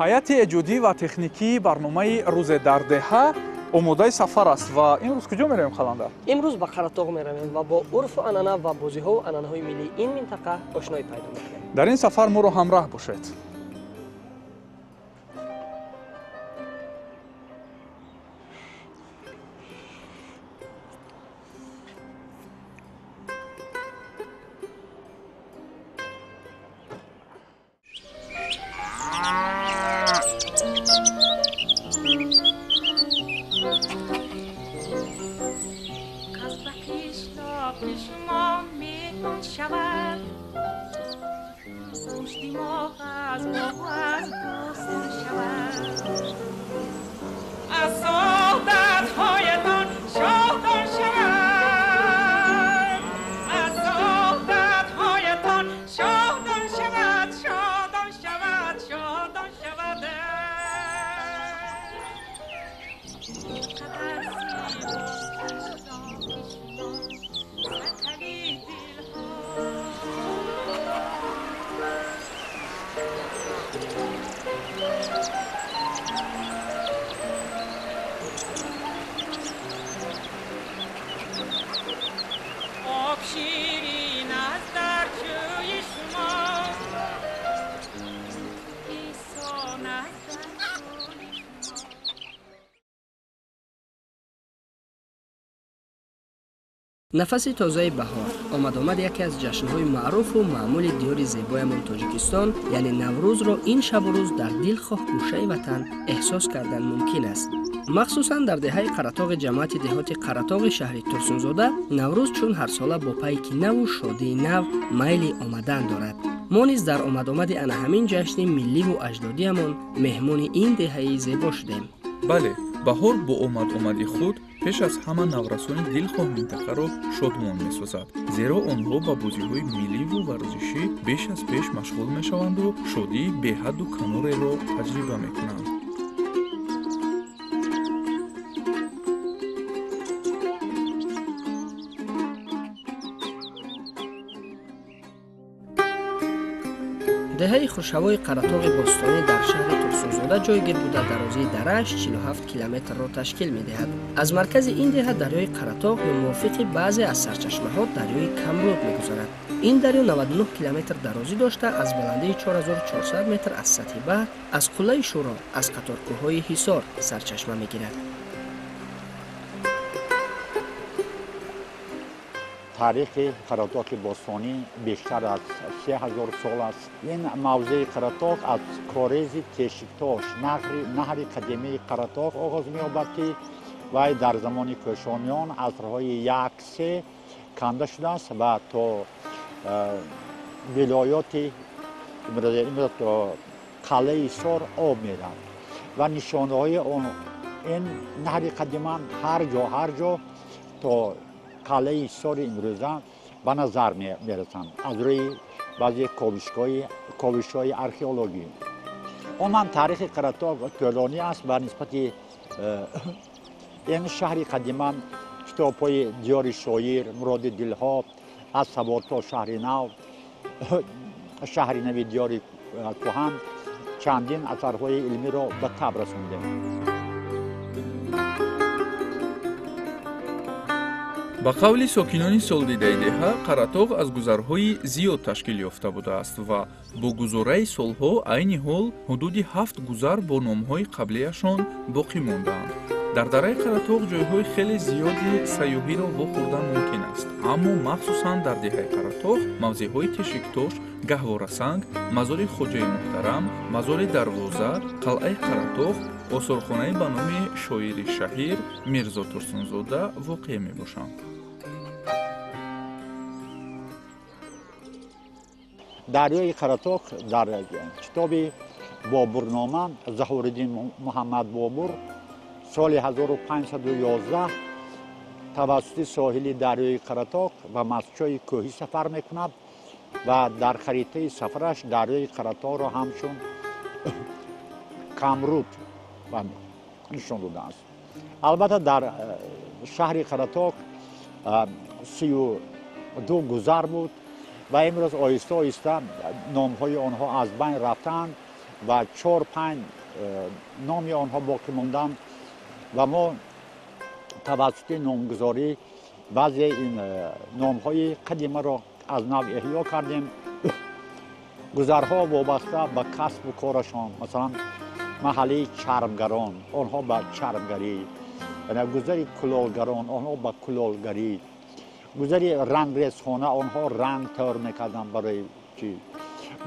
Ҳайати эҷодӣ ва техникии барномаи «Рӯзе дар деҳа» омодаи сафар аст. Ва имрӯз куҷо меравем, Қаландар? Имрӯз ба Қаратоғ меравем ва бо урфу анъана ва бозиҳову анъанаҳои миллии ин минтақа ошноӣ пайдо мекунем. Дар ин сафар моро ҳамроҳ бошед. Нафаси тозаи баҳор омад-омад яке аз ҷашнҳои маъруфу маъмули диёри зебоямон Тоҷикистон, яъне Наврӯзро ин шабу рӯз дар дилхоҳ гӯшаи ватан эҳсос кардан мумкин аст. Махсусан дар деҳаи Қаратоғи ҷамоати деҳоти Қаратоғи шаҳри Турсунзода Наврӯз чун ҳарсола бо пайки наву шодии нав майли омадан дорад. Мо низ дар омад-омади ана ҳамин ҷашни милливу аҷдодиямон меҳмони ин деҳаи зебо шудем. Бале, баҳор бо омад-омади худ пеш аз ҳама наврасони дилхоҳ минтақаро шодмон месозад, зеро онҳо ба бозиҳои милливу варзишӣ беш аз пеш машғул мешаванду шодии беҳадду канореро таҷриба мекунанд. Деҳаи хушҳавои Қаратоғи бостонӣ дар шаҳри Турсунзода ҷойгир буда, дарозии дарааш 47 километрро ташкил медиҳад. Аз маркази ин деҳа дарёи Қаратоғ ё мувофиқи баъзе аз сарчашмаҳо дарёи Камруд мегузарад. Ин дарё 99 километр дарозӣ дошта, аз баландии 4400 метр аз сатҳи баҳр аз қуллаи Шӯро аз қаторкӯҳҳои Ҳисор сарчашма мегирад. Таърихи Қаратоғи бостонӣ бештар аз 3000 сол аст. Ин мавзеи Қаратоғ аз корези Тешиктош, наҳри қадимии Қаратоғ оғоз меёбад, ки вай дар замони кӯшониён асрҳои 1-3 канда шудааст ва то вилоёти имрӯз то қалъаи Ҳисор об меравад ва нишонаҳои он ин наҳри қадима ҳар ҷо то қалъаи Ҳисори имрӯза ба назар мерасанд аз рӯи баъзе ковишҳои археологӣ. Умуман таърихи Қаратоғ тӯлонӣ аст ва нисбати ин шаҳри қадима китобҳои диёри шоир, Муроди дилҳо, аз Сабор то шаҳри нав, шаҳри нави диёри кӯҳан чандин асарҳои илмиро ба таб расондем. Ба қавли сокинони солдидаи деҳа, Қаратоғ аз гузарҳои зиёд ташкил ёфта будааст ва бо гузораи солҳо айни ҳол ҳудуди 7 гузар бо номҳои қаблияшон боқӣ мондаанд. Дар дараи Қаратоғ ҷойҳои хеле зиёди сайёҳиро вохӯрдан мумкин аст, аммо махсусан дар деҳаи Қаратоғ мавзеъҳои Тешиктош, Гаҳворасанг, мазори Хоҷаи муҳтарам, мазори Дарвоза, қалъаи Қаратоғ, осорхонаи ба номи шоири шаҳир Мирзо Турсунзода воқеъ мебошанд. Дарёи Қаратоғ дар китоби Бобурнома Заҳуриддин Муҳаммад Бобур соли 1511 тавассути соҳили дарёи Қаратоғ ба масчои кӯҳӣ сафар мекунад ва дар харитаи сафараш дарёи Қаратоғро ҳамчун Камруд нишон додааст. Албатта, дар шаҳри Қаратоғ 32 гузар буд ва имрӯз оҳиста оҳиста номҳои онҳо аз байн рафтаанд. Ва 4-5 номи онҳо боқӣ монданд ва мо тавассути номгузорӣ баъзе ин номҳои қадимаро аз нав эҳё кардем. Гузарҳо вобаста ба касбу корашон, масалан маҳаллаи чармгарон, онҳо ба чармгарӣ, гузари кулолгарон, онҳо ба кулолгарӣ, гузари рангрезхона, онҳо ранг тайёр мекарданд барои чи,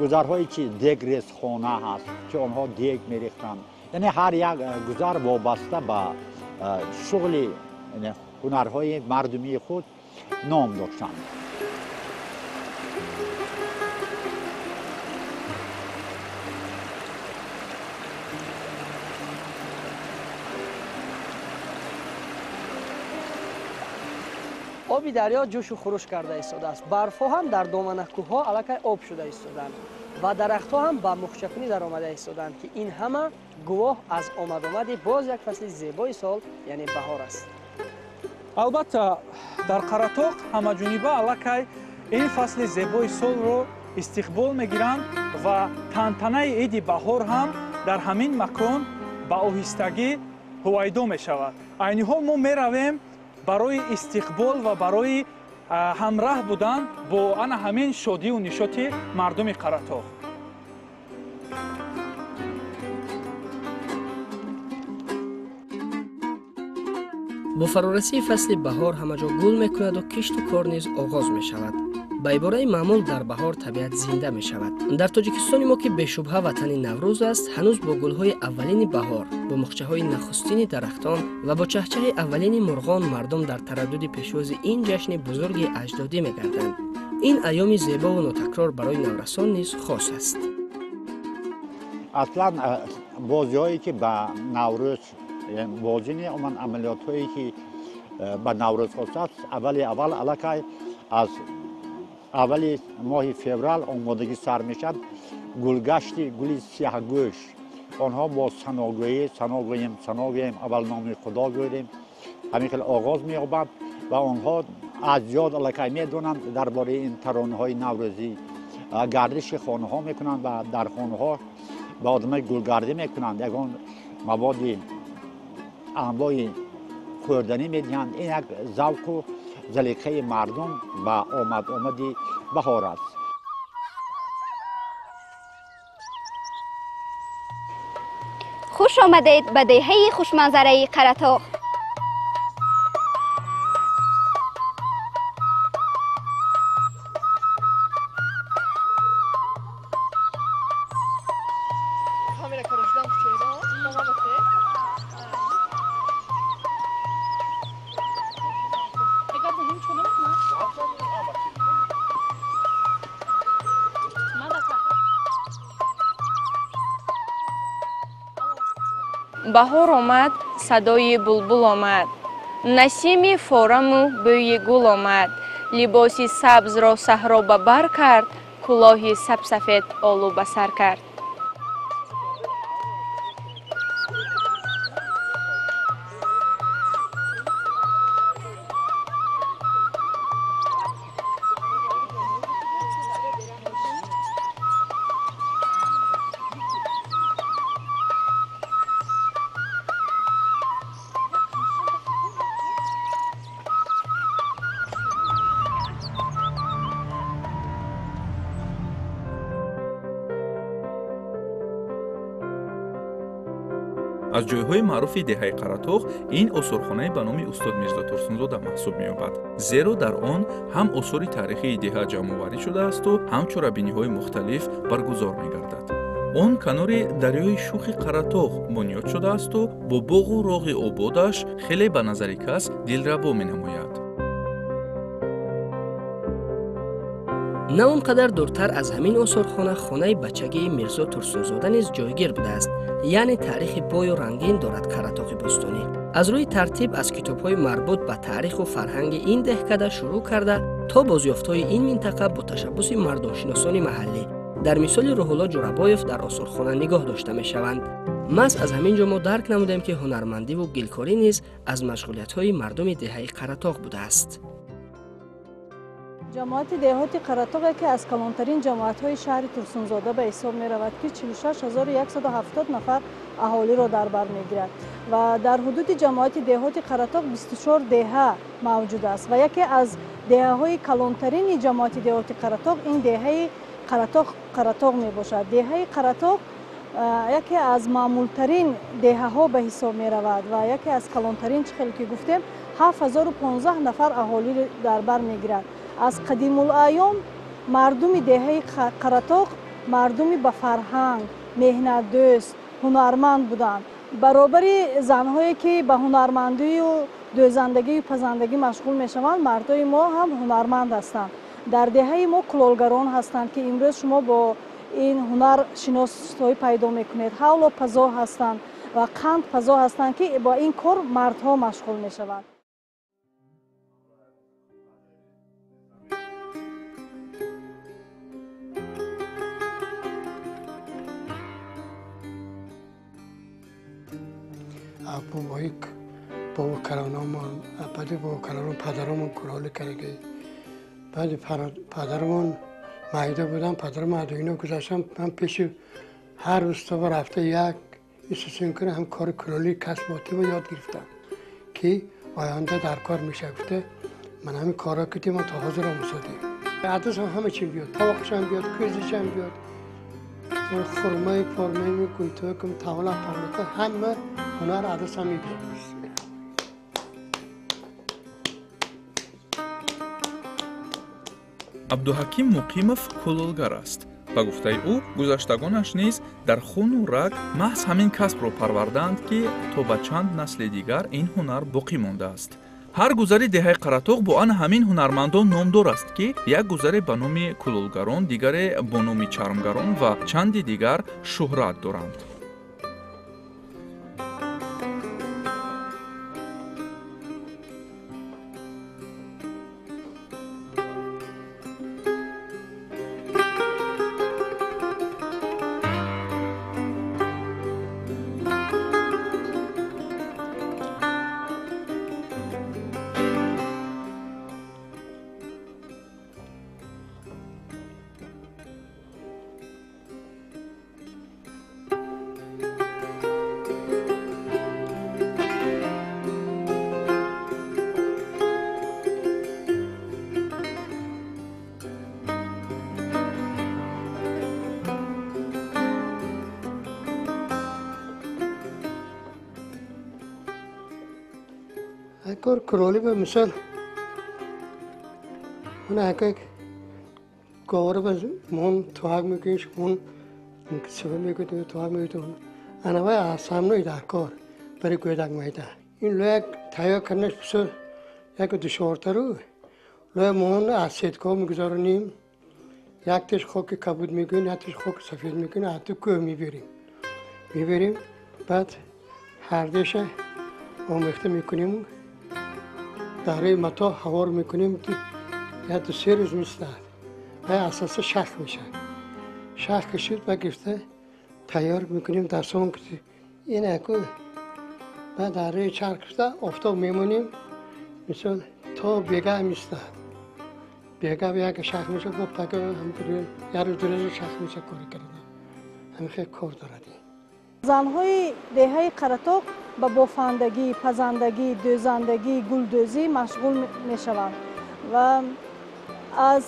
гузарҳое чи дегрезхона ҳаст, ки онҳо дег мерехтанд. Яъне ҳар як гузар вобаста ба шуғли ҳунарҳои мардумии худ ном доштанд. Оби дарё ҷӯшу хуруш карда истодааст. Барфҳо ҳам дар доманакӯҳҳо аллакай об шуда истоданд ва дарахтҳо ҳам ба мухчакунӣ даромада истоданд, ки ин ҳама гувоҳ аз омадомади боз як фасли зебои сол, яъне баҳор аст. Албатта, дар Қаратоқ ҳамаҷониба аллакай ин фасли зебои солро истиқбол мегиранд ва тантанаи иди баҳор ҳам дар ҳамин макон ба оҳистагӣ ҳувайдо мешавад. Айни ҳол мо меравем барои истиқбол ва барои ҳамраҳ будан бо ана ҳамин шодию нишоти мардуми Қаратоқ. Бо фарорасии фасли баҳор ҳамаҷо гул мекунаду кишту кор низ оғоз мешавад. Ба ибораи маъмул дар баҳор табиат зинда мешавад. Дар Тоҷикистони мо, ки бешубҳа ватани Наврӯз аст, ҳанӯз бо гулҳои аввалини баҳор, бо мухчаҳои нахустини дарахтон ва бо чаҳчаҳи аввалини мурғон мардум дар тараддуди пешвози ин ҷашни бузурги аҷдодӣ мегарданд. Ин айёми зебову нотакрор барои наврасон низ хос аст. Аслан бозиҳое ки ба Наврӯз бозӣ меоманд, амалиётҳое ки ба Наврӯз хос аст, аввали аввал аллакай аз аввали моҳи феврал омодагӣ сар мешавад. Гулгашти гули сиёҳгӯш, онҳо бо саногӯӣ, саногӯем, саногӯем, аввал номи Худо гӯем, ҳамин хел оғоз меёбад ва онҳо аз ёд аллакай медонанд дар бораи ин таронаҳои наврӯзӣ. Гардиши хонаҳо мекунанд ва дар хонаҳо ба одамои гулгардӣ мекунанд, ягон маводи анвои хӯрданӣ медиҳанд. Ин як завқу залиқаи мардум ба омад-омади баҳор аст. Хуш омадед ба деҳаи хушманзараи Қаратоқ. Баҳор омад, садои булбул омад, насими фораму бӯи гул омад, либоси сабзро саҳро ба бар кард, кулоҳи сабсафед олу ба сар кард. Аз ҷойҳои маъруфи деҳаи Қаратоқ ин осорхонаи ба номи устод Мирзо Турсунзода маҳсуб меёбад, зеро дар он ҳам осори таърихии деҳа ҷамъоварӣ шудаасту ҳам чорабиниҳои мухталиф баргузор мегардад. Он канори дарёи шӯхи Қаратоқ бунёд шудаасту бо боғу роғи ободаш хеле ба назари кас дилрабо менамояд. На он қадар дуртар аз ҳамин осорхона хонаи бачагии Мирзо Турсунзода низ ҷойгир будааст, яъне таърихи бою рангин дорад Қаратоқи бостонӣ. Аз рӯи тартиб аз китобҳои марбут ба таъриху фарҳанги ин деҳкада шурӯъ карда то бозёфтҳои ин минтақа бо ташаббуси мардумшиносони маҳаллӣ дар мисоли Рӯҳулло Ҷурабоев дар осорхона нигоҳ дошта мешаванд. Маҳз аз ҳамин ҷо мо дарк намудем, ки ҳунармандиву гилкорӣ низ аз машғулиятҳои мардуми деҳаи Қаратоқ будааст. Ҷамоати деҳоти Қаратоғ яке аз калонтарин ҷамоатҳои шаҳри Турсунзода ба ҳисоб меравад, ки 46170 нафар аҳолиро дар бар мегирад ва дар ҳудуди ҷамоати деҳоти Қаратоғ 24 деҳа мавҷуд аст ва яке аз деҳаҳои калонтарини ҷамоати деҳоти Қаратоғ ин деҳаи Қаратоғ мебошад. Деҳаи Қаратоғ яке аз маъмултарин деҳаҳо ба ҳисоб меравад ва яке аз калонтарин, чӣ хеле ки гуфтем, 7015 нафар аҳолиро дар бар мегирад. Аз қадимулайём мардуми деҳаи Қаратоғ мардуми ба фарҳанг, меҳнатдӯст, ҳунарманд буданд. Баробари занҳое ки ба ҳунармандию дӯзандагию пазандагӣ машғул мешаванд, мардои мо ҳам ҳунарманд ҳастанд. Дар деҳаи мо кулолгарон ҳастанд, ки имрӯз шумо бо ин ҳунар шиносоӣ пайдо мекунед. Ҳавлопазо ҳастанд ва қандпазо ҳастанд, ки бо ин кор мардҳо машғул мешаванд. Бобои бобокалономон, баъди бобокалонон падарамон кулолӣ кардаги. Баъди падарамон майда будам, падарам аз дунё гузаштам. Ман пеши ҳар устоба рафта як истисин кунам, ҳам кори кулолии касботиро ёд гирифтам, ки оянда дар кор мешавад. Гуфта ман ҳамин корро кардем, то ҳозир омӯзодем. Адасам ҳама чи биёд, тавоқшам биёд, кӯзишам биёд, хурмаи пормаи гултокум, тавла павлака, ҳама ҳунар адасам мебиёд. Абдуҳаким Муқимов кулолгар аст. Ба гуфтаи ӯ, гузаштагонаш низ дар хуну раг маҳз ҳамин касбро парвардаанд, ки то ба чанд насли дигар ин ҳунар боқӣ мондааст. Ҳар гузари деҳаи Қаратоғ бо ана ҳамин ҳунармандон номдор аст, ки як гузаре ба номи кулолгарон, дигаре бо номи чармгарон ва чанди дигар шӯҳрат доранд. کار کلالی به مثال اون اگه گواره به مون توهگ میکنیش، اون سفر میکنی توهگ میکنی، انا باید اصلا در کار برای گودک میده. این لوی تهیه کردنش بسیار یک دشوارتر رو لوی مون از سیدکا میگذارونیم، یک تش خاک کبود میکنیم، یک تش خاک سفید میکنیم، حتی کوه میبریم، بعد هر دیش آمیخته میکنیم، در متا هوار میکنیم که یا دو سه روز میستد و اساس شخ میشه. شخ کشید و گرفته تیار میکنیم دستان کشید. این اکو بعد در روی چرخ کشیده آفتاب میمونیم، مثل تا بیگه میستد. بیگه بیگه شخ میشه، با پگه هم یه روز دو روز شخ میشه کار کرده. همین خیلی کار دارد. Занҳои деҳаи Қаратоғ ба бофандагӣ, пазандагӣ, дӯзандагӣ, гулдӯзӣ машғул мешаванд ва аз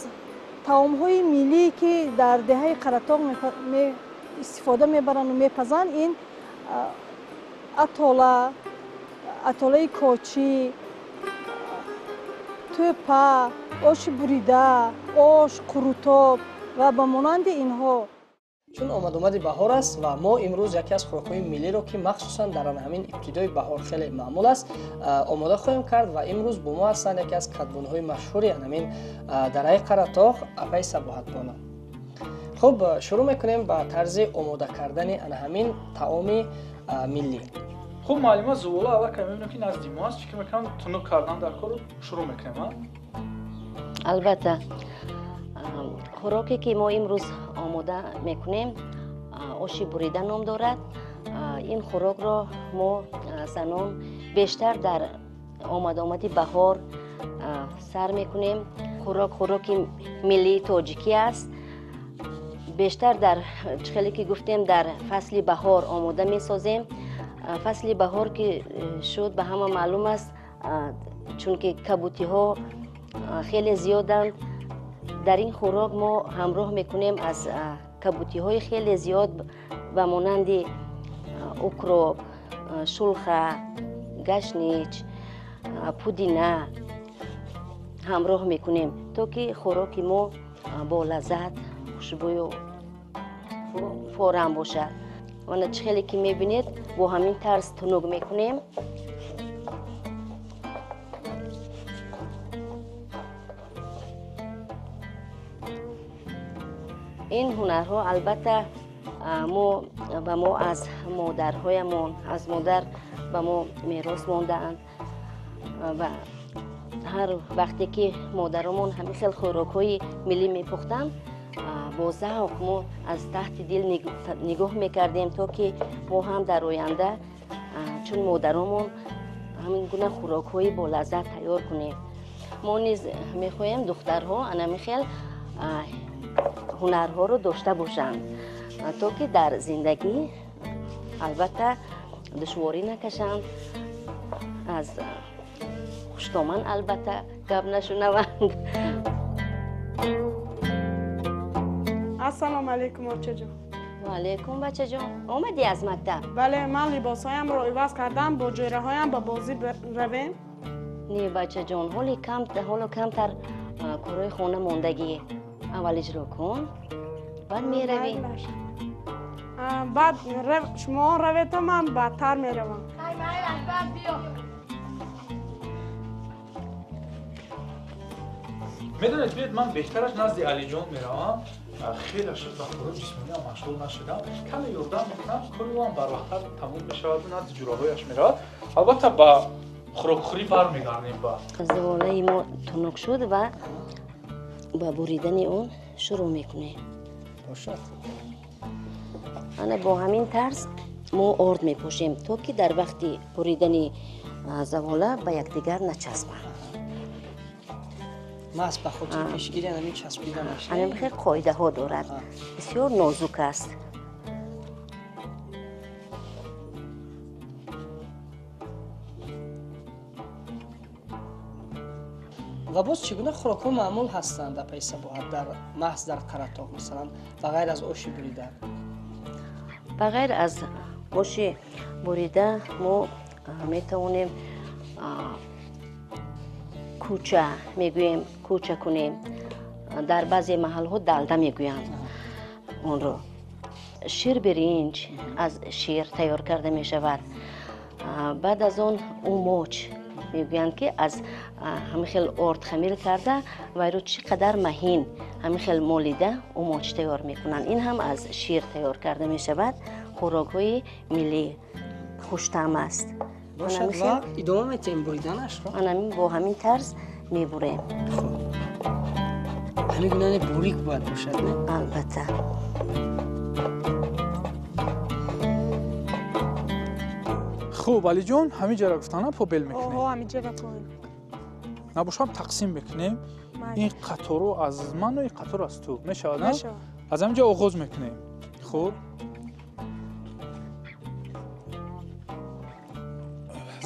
таомҳои миллие ки дар деҳаи Қаратоғ истифода мебаранду мепазанд, ин атола, атолаи кочӣ, тӯпа, оши бурида, ош, қурутоб ва ба монанди инҳо. Чун омадомади баҳор аст ва мо имрӯз яке аз хӯрокҳои миллиро, ки махсусан дар ҳамин ибтидои баҳор хеле маъмул аст, омода хоҳем кард ва имрӯз бо мо ҳастанд яке аз кадбонҳои машҳури ҳамин дараи Қаратоғ, апаи Сабоҳатбону. Хуб, шурӯъ мекунем ба тарзи омода кардани ана ҳамин таоми миллӣ. Хуб, муаллима Зувола аллакай мебинам, ки назди мо аст. Чӣ ки мекунам, тунук кардан дар кору шурӯъ мекунем, а? Албатта, хӯроке ки мо имрӯз омода мекунем, оши бурида ном дорад. Ин хӯрокро мо занон бештар дар омадомади баҳор сар мекунем. Хӯрок хӯроки миллии тоҷикӣ аст. Бештар дар хеле ки гуфтем дар фасли баҳор омода месозем. Фасли баҳор ки шуд ба ҳама маълум аст, чунки кабутиҳо хеле зиёданд. Дар ин хӯрок мо ҳамроҳ мекунем аз кабутиҳои хеле зиёд ба монанди укроп, шулха, гашнич, пудина ҳамроҳ мекунем, то ки хӯроки мо бо лаззат, хушбӯю форам бошад. Вана чӣ хеле ки мебинед, бо ҳамин тарз тунук мекунем. Ин ҳунарҳо албатта мо ба мо аз модарҳоямон, аз модар ба мо мерос мондаанд ва ҳар вақте ки модаромон ҳамин хел хӯрокҳои миллӣ мепухтанд, бо завқ мо аз таҳти дил нигоҳ мекардем, то ки мо ҳам дар оянда чун модаромон ҳамин гуна хӯрокҳои болаззат тайёр кунем. Мо низ мехоҳем духтарҳо анамин хел ҳунарҳоро дошта бошанд, то ки дар зиндагӣ албатта душворӣ накашанд, аз хуштоман албатта гап нашунаванд. Ассалому алайкум, очаҷон. Ва алайкум, бачаҷон. Омадӣ аз мактаб? Бале, ман либосҳоямро иваз кардам, бо ҷӯраҳоям ба бозӣ равем. Не, бачаҷон, ҳоло камтар корҳои хона мондагӣ. Аввал иҷро кун, баъд меравӣ. Баъд шумо равед, ман баъдтар меравам. Медонед, биёед ман беҳтараш назди Алиҷон меравам. Хеле шуд ба хӯроки ҷисмониам машғул нашудам. Каме ёрдам мекунам, кори ӯам барвақттар тамом мешаваду назди ҷӯраҳояш меравад. Албатта ба хӯрокхӯрӣ бармегардем. Ба заволаи мо тунук шуд ва ба буридани он шурӯъ мекунем. Бошад. Ана бо ҳамин тарз мо орд мепошем, то ки дар вақти буридани завола ба якдигар начаспанд. Маҳз ба хотири пешгирӣ ҳамин часпиданаш. Ҳамин хел қоидаҳо дорад, бисёр нозук аст. Ва боз чӣ гуна хӯрокҳо маъмул ҳастанд дар пайи сабоҳат, маҳз дар Қаратоғ, масалан, ба ғайр аз оши бурида? Ба ғайр аз оши бурида мо метавонем кӯча мегӯем, кӯча кунем. Дар баъзе маҳалҳо далда мегӯянд онро. Ширбиринҷ аз шир тайёр карда мешавад. Баъд аз он умоч мегӯянд, ки аз ҳамин хел орд хамир карда вайро чӣ қадар маҳин ҳамин хел молида умоч тайёр мекунанд. Ин ҳам аз шир тайёр карда мешавад. Хӯрокҳои миллӣ хуштаъм аст. Бошад, ва идома метиҳем буриданашро? Анамин бо ҳамин тарз мебурем. Ҳамин гуна бурик бояд бошад, не? Албатта. Хуб, Алиҷон, ҳамин ҷара гуфтана побел мекунем? Оҳо, ҳамин ҷара побел. Набошам тақсим мекунем. Ин қатору аз ману ин қатор аз ту. Мешавад, на? Аз ҳамин ҷо оғоз мекунем. Хуб.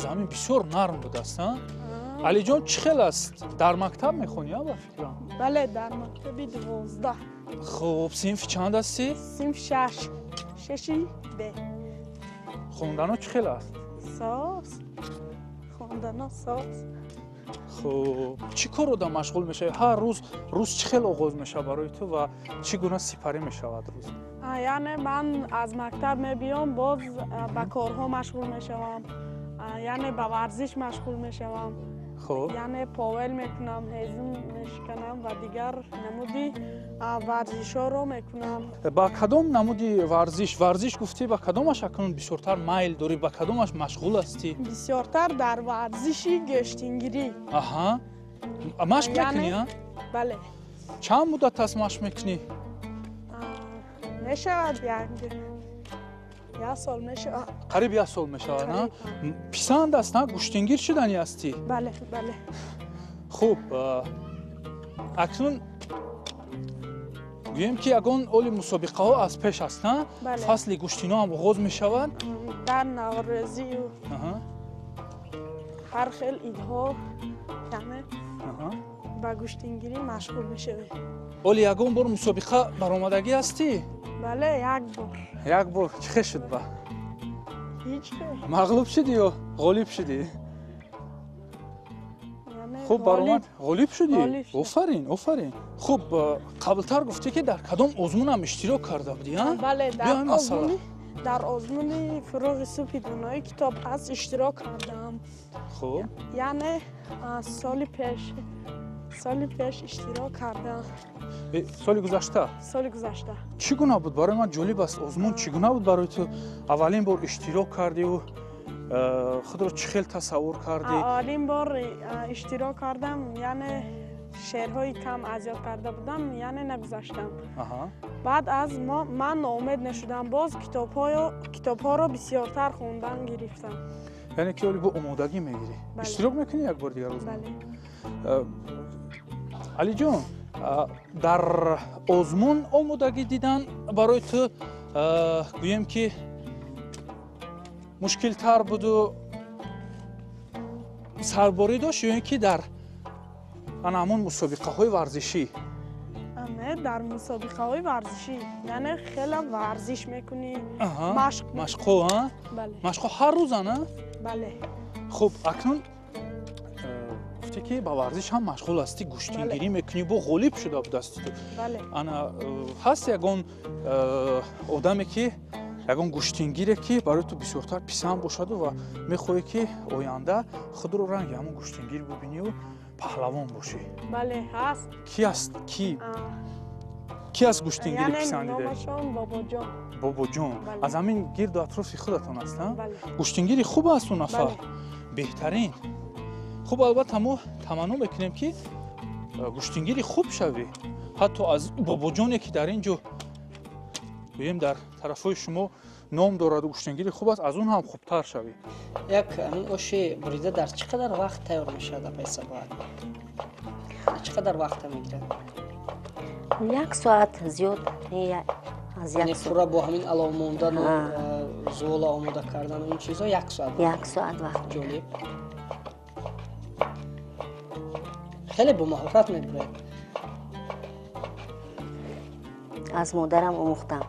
Замин бисёр нарм будааст, а? Алиҷон, чӣ хел аст? Дар мактаб мехонӣ, а, ба фикрам? Бале, дар мактаби 12. Хуб, синфи чанд ҳастӣ? Синфи 6. 6 Б. Хондано чӣ хел аст? Соз. Хондано соз. Хуб, чӣ кор одам машғул мешавӣ? Ҳар рӯз рӯз чӣ хел оғоз мешавад барои ту ва чӣ гуна сипарӣ мешавад рӯз? Яъне ман аз мактаб мебиём, боз ба корҳо машғул мешавам. Яъне ба варзиш машғул мешавам. Хуб. Яъне повел мекунам, ҳезум мешиканам ва дигар намуди варзишҳоро мекунам. Ба кадом намуди варзиш? Варзиш гуфтӣ, ба кадомаш акнун бисёртар майл дорӣ, ба кадомаш машғул ҳастӣ? Бисёртар дар варзиши гӯштингирӣ. Аҳа. Машқ мекунӣ, а? Бале. Чанд муддат аст машқ мекунӣ? Мешавад як сол мешавад. Қариб як сол мешавад, на? Писанд аст, на? Гӯштингир шудани ҳастӣ? Бале, бале. Хуб, Акнун гӯем ки ягон оли мусобиқаҳо аз пеш аст, фасли гӯштино ҳам оғоз мешавад. Дар наврӯзию ҳар хел идҳо яъне ба гӯштингирӣ машғул мешавем. Оли ягон бор мусобиқа баромадагӣ ҳастӣ? Бале, як бор. Як бор чӣ хел шуд ба? Ҳеҷ хел. Мағлуб шудӣ ё ғолиб шудӣ? Хуб баромад, ғолиб шудӣ? Офарин, офарин. Хуб, қаблтар гуфтӣ ки дар кадом озмунам иштирок карда будӣ, а? Бале, дар озмуни фурӯғи субҳи донои китоб аз иштирок кардам. Хуб. Яъне соли пеш иштирок кардам. Соли гузашта? Соли гузашта. Чӣ гуна буд? Барои ман ҷолиб аст озмун чӣ гуна буд барои ту? Аввалин бор иштирок кардиву худро чӣ хел тасаввур кардӣ? Аввалин бор иштирок кардам, яъне шеърҳои кам аз ёд карда будам, яъне нагузаштам. Баъд аз ман ноумед нашудам, боз китобҳоро бисёртар хондан гирифтам. Яъне ки оли бо омодагӣ мегирӣ? Иштирок мекунӣ як бор дигар озмун? Бале. Алиҷон, дар озмун омодагӣ дидан барои ту гӯем ки мушкилтар буду сарборӣ дошт ё ин ки дар ана ҳамон мусобиқаҳои варзишӣ? Не, дар мусобиқаҳои варзишӣ, яъне хеле варзиш мекунӣ, машқҳо. Машқҳо ҳар рӯза, на? Бале. Хуб, акнун гуфтӣ ки ба варзиш ҳам машғул ҳастӣ, гӯштингирӣ мекунӣ, бо ғолиб шуда будастӣ ту. Ана ҳаст ягон одаме ки ягон гӯштингире ки барои ту бисёртар писанд бошаду ва мехоҳӣ ки оянда худро ранги ҳамон гӯштингир бубинию паҳлавон бошӣ? Бале, ҳаст. Ки аст? Ки аст гӯштингири писандида? Номашон Бобоҷон. Бобоҷон. Аз ҳамин гирду атрофи худатон аст, гӯштингири хуб аст он нафар? Беҳтарин. Хуб, албатта мо таманно мекунем ки гӯштингири хуб шавӣ, ҳатто аз Бобоҷоне ки дар ин ҷо гӯем дар тарафҳои шумо ном дораду гӯштингири хуб аст, аз он ҳам хубтар шавӣ. Як ҳамин оши бурида дар чӣ қадар вақт тайёр мешавад, апай Сабоат? Чӣ қадар вақта мегирад? Як соат зиёд. Пурра бо ҳамин алов мондану зуола омода кардану ин чизо як соат? Як соат вақт. Ҷолиб. Хеле бо маҳорат мебуред. Аз модарам омӯхтам.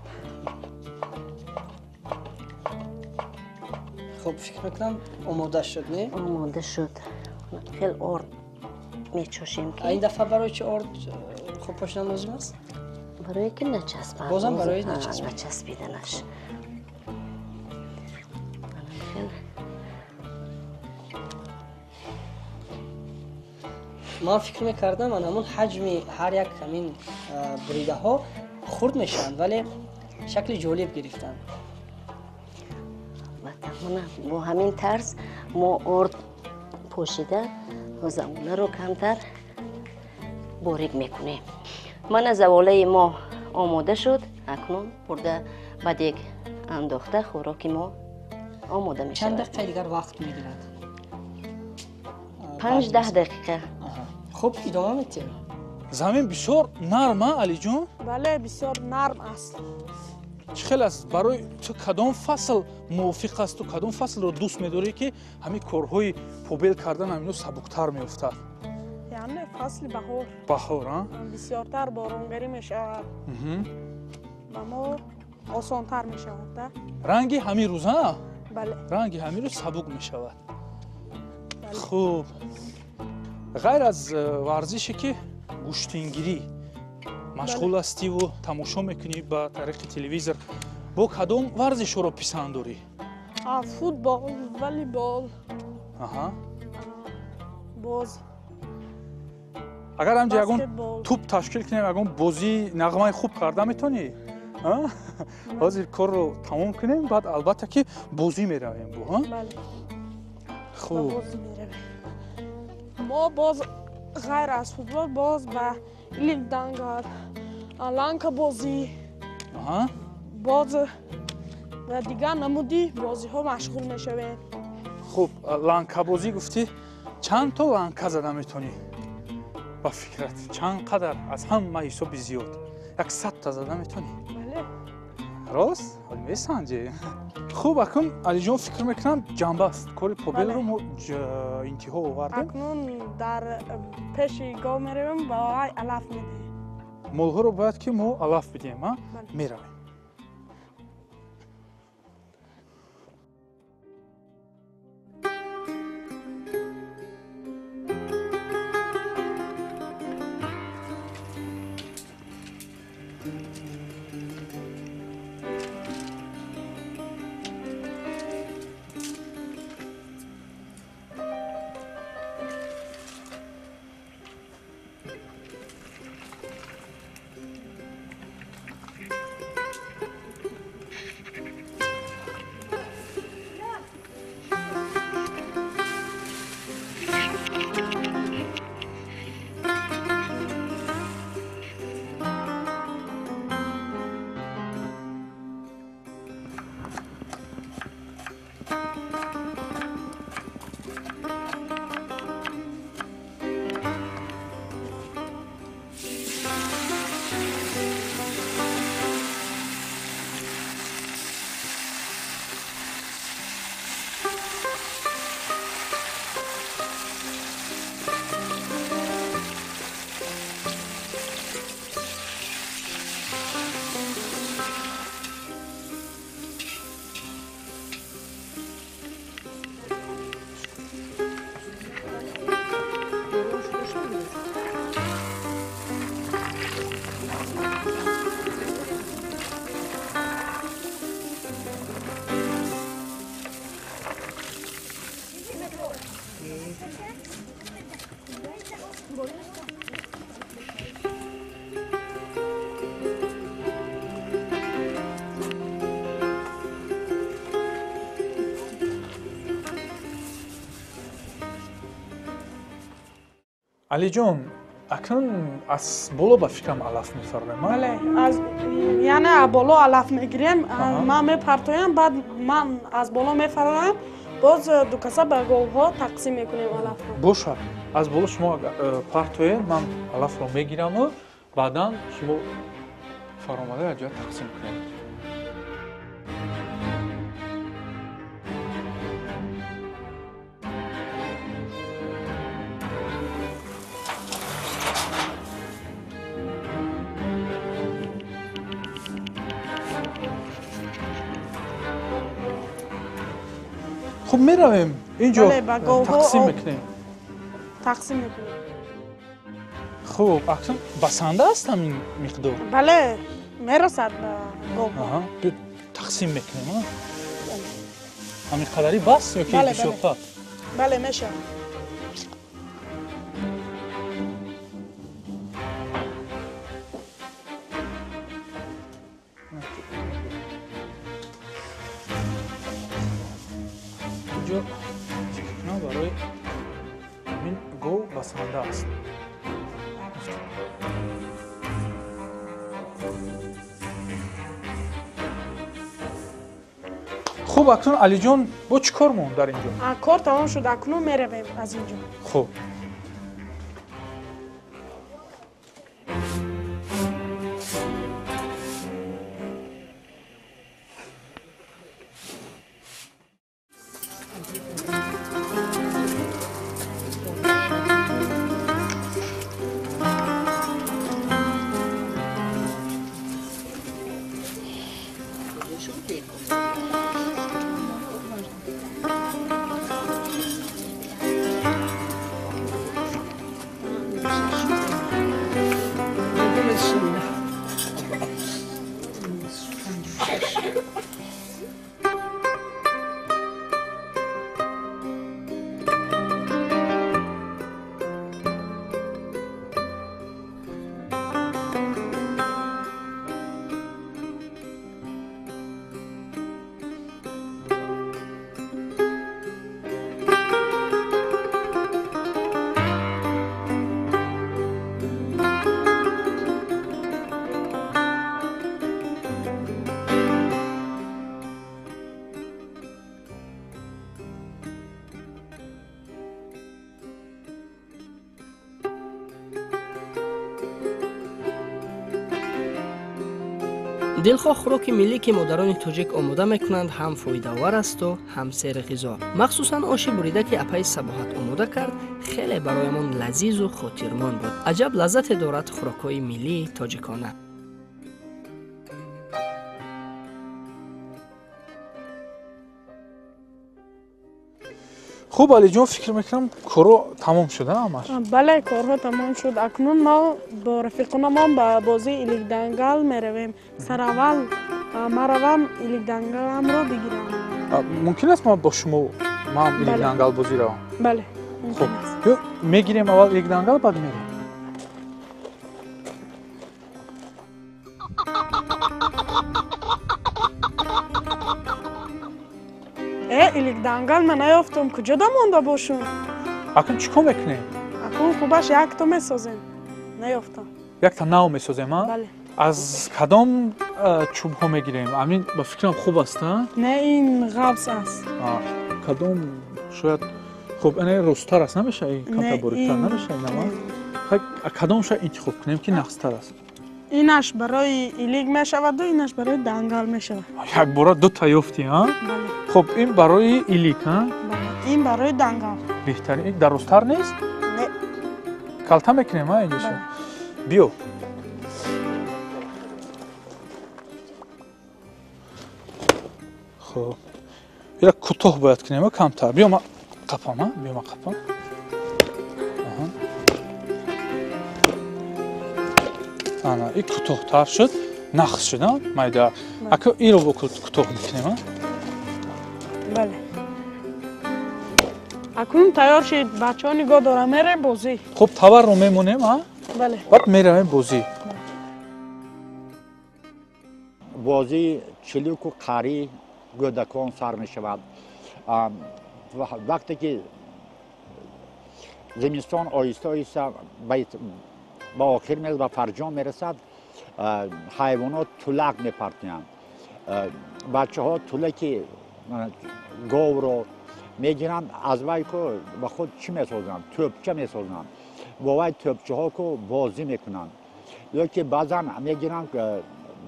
Хуб, фикр мекунам омода шуд, не? Омода шуд. Хел орд мечошем ки. Ин дафъа барои чӣ орд хуб пошидан лозим аст? Барои ки начаспад. Бозам барои начаспиданаш. Ман фикр мекардам ан ҳамон ҳаҷми ҳар як ҳамин буридаҳо хурд мешаванд, вале шакли ҷолиб гирифтанд. Бо ҳамин тарз мо орд пошида заволаро камтар борик мекунем. Мана заволаи мо омода шуд, акнун бурда ба дег андохта хӯроки мо омода мешавад. Чанд дақиқа дигар вақт мегирад? 5-10 дақиқа. Хуб, идома медиҳем. Замин бисёр нарм, а, Алиҷон? Бале, бисёр нарм аст. Чӣ хел аст? Барои ту кадом фасл мувофиқ аст? Ту кадом фаслро дӯст медорӣ ки ҳамин корҳои побел кардан ҳамино сабуктар меёфтад? Яъне фасли баҳор. Баҳор, а? Бисёртар боронгарӣ мешавад. Ба мо осонтар мешавад, да? Ранги ҳамин рӯз, а? Бале. Ранги ҳамин рӯз сабук мешавад. Хуб, ғайр аз варзише ки гӯштингирӣ машғул ҳастиву тамошо мекунӣ ба тариқи телевизор, бо кадом варзишҳоро писанд дорӣ? Футбол, волейбол. Боз. Агар ҳамҷо ягон туп ташкил кунем, ягон бозии нағмаи хуб карда метавонӣ? Ҳозир корро тамом кунем, баъд албатта ки бозӣ меравем бо. Хуб, мо боз ғайр аз футбол боз ба линданга, ланкабозӣ, боз ва дигар намуди бозиҳо машғул мешавем. Хуб, ланкабозӣ гуфтӣ, чанд то ланка зада метавонӣ? Ба фикрат чанд қадар аз ҳама ҳисоби зиёд? Як 100 та зада метавонӣ? Бале. Рост? Ҳоли месанҷӣ. Хуб, акнун, Алиҷон, фикр мекунам, ҷанбаст кори побелро мо интиҳо овардем. Акнун дар пеши гов меравем, ба вай алаф медиҳем. Молҳоро бояд ки мо алаф бидиҳем, а? Меравем. Алиҷон, акнун аз боло ба фикрам алаф мефармоем? Бале, аз яъне аз боло алаф мегирем, ман мепартоям, баъд ман аз боло мефароям, боз дукаса ба говҳо тақсим мекунем алафро. Бошад, аз боло шумо партоед, ман алафро мегираму баъдан шумо фаромада якҷоя тақсим кунед. Хуб, меравем, инҷо тақсим мекунем. Тақсим мекунем. Хуб, акнун басанда аст ҳамин миқдор? Бале, мерасад ба говҳо. Тақсим мекунем. Ҳамин қадари бас ё ки бисёртар? Бале, мешавад. Инҷо фикр кунам, барои ҳамин гов басанда аст. Хуб, акнун, Алиҷон, бо чӣ кор монд дар инҷо? Кор тамом шуд, акнун меравем аз инҷо. Хуб. Дилхоҳ хӯроки миллӣ, ки модарони тоҷик омода мекунанд, ҳам фоидаовар асту ҳам серғизо. Махсусан оши бурида, ки апаи Сабоҳат омода кард, хеле бароямон лазизу хотирмон буд. Аҷаб лаззате дорад хӯрокҳои миллии тоҷикона. Хуб, Алиҷон, фикр мекунам, корҳо тамом шуда ҳамаш. Бале, корҳо тамом шуд. Акнун мо бо рафиқонамон ба бозии иликдангал меравем. Сараввал маравам иликдангаламро бигирам. Мумкин аст ман бо шумо ман иликдангал бозӣ равам? Бале. Хуб, мегирем аввал иликдангал, баъд мерем. Иликдангал ман наёфтам, куҷо дамонда бошум? Акун чӣ кор мекунем? Акун хубаш якто месозем. Наёфтам. Якта нав месозем, а? Бале. Аз кадом чӯбҳо мегирем? Амин, ба фикрам, хуб аст, а? Не, ин ғафз аст. Кадом шояд хуб, ана росттар аст, намеша? Ин камтар бориктар намеша, инама? Кадомша интихоб кунем, ки нағзтар аст? Инаш барои илик мешаваду инаш барои дангал мешавад. Якбора дута ёфтӣ, а? Бале. Хуб, ин барои илик, а? Бале, ин барои дангал. Беҳтарин. Ин дарозтар нест? Не. Калта мекунем, а, инҷоша? Биё. Хуб, ира кӯтоҳ бояд кунем, а, камтар. Биё, ма қапам, а? Биё, ма қапам. Ана, и кӯтоҳтар шуд, нақс шуд, а, майда. Ака, иро бо кӯтоҳ мекунем, а? Бале. Акнун тайёр шид, бачаҳо нигоҳ дорам, мерем бозӣ. Хуб, таварро мемонем, а? Бале. Баъд меравем бозӣ. Бозии чилуку қарӣ гӯдакон сар мешавад. Вақте ки зимистон оҳиста оҳиста ба охир мерасад, ба фарҷом мерасад, ҳайвонот тулак мепартоянд. Бачаҳо тулаки говро мегиранд, аз вай ку ба худ чӣ месозанд? Тӯпча месозанд. Бо вай тӯпчаҳо ку бозӣ мекунанд. Ё ки баъзан мегиранд